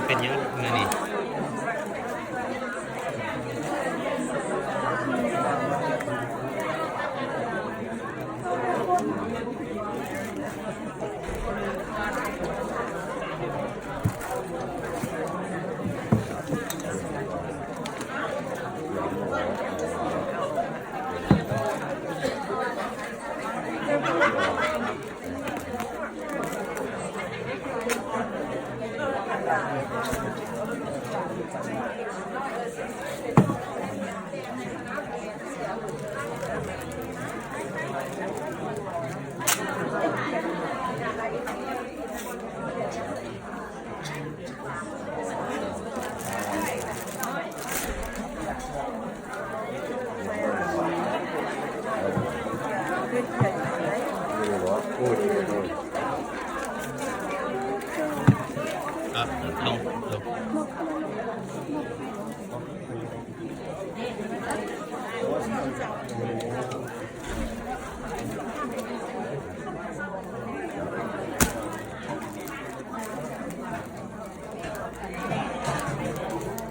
ເປັນຫຍັງມື້ນີ້?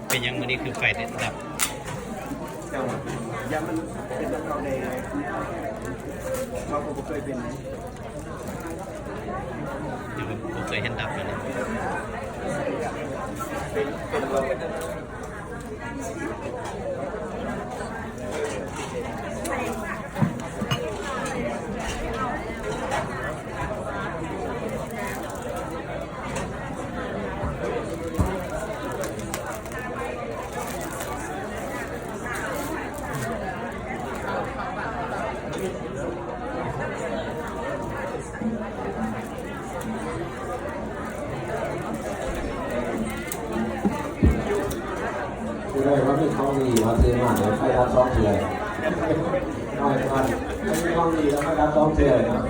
ເປັນຫຍັງມື້ນີ້ຄືໄຟໄດ້ດັບ? ເຈົ້າ ຢ້ານມັນເປັນນຳເຮົາແດ່ ເຮົາກໍບໍ່ເຄີຍເປັນ ຍັງບໍ່ເຄີຍເຫັນດັບເລີຍ. ເປັນ ເປັນບໍ່? ຜູ້ໃດວ່າມີຂອງດີວ່າຊື້ມາເດີ ໄຟດັບສອງເທື່ອ. ນ້ອຍກ່ອນ ມີຂອງດີແລ້ວໄຟດັບສອງເທື່ອເນາະ.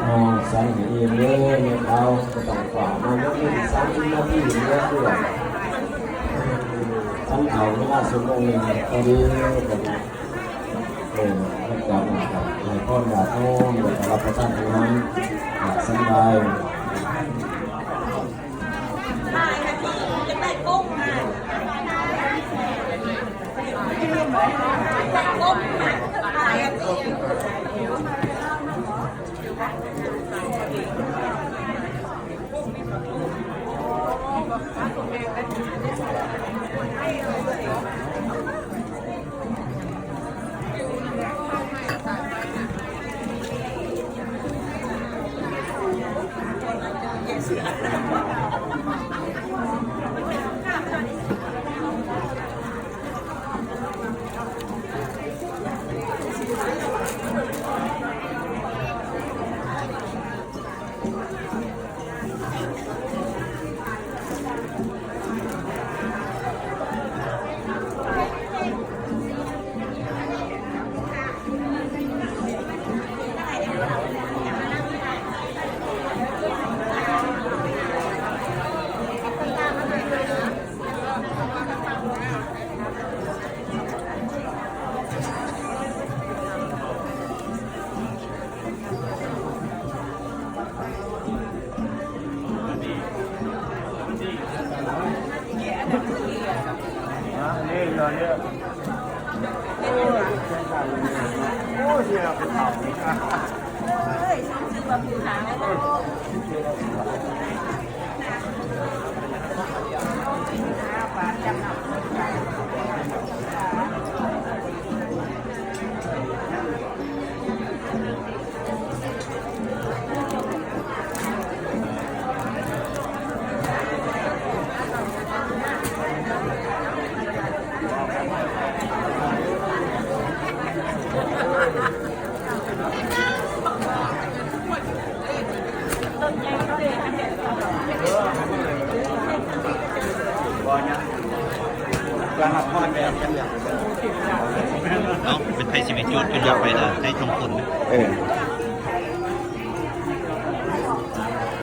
ອ້າວ ສັນອີ່ມເດີ ແມ່ຂາວ ບໍ່ຕ້ອງຟ້າວມາ ຍັງມີອີກສາມສິບນາທີເຫຼືອເຊື່ອ. ສັນເຂົ້າເວລາຊົ່ວໂມງໜຶ່ງພໍດີ ພໍດີ. ເອີ ຫຼັງຈາກນັ້ນກໍໃຫ້ພອນຍາດໂຍມ ແລ້ວກໍຮັບປະທານອາຫານ ອາ ສັນບາຍ. ເນາະ ເປັນໃຜຊິໄປຈູດຢູ່ນອກໄປລະ ໃຫ້ທຸກຄົນ. ເອີ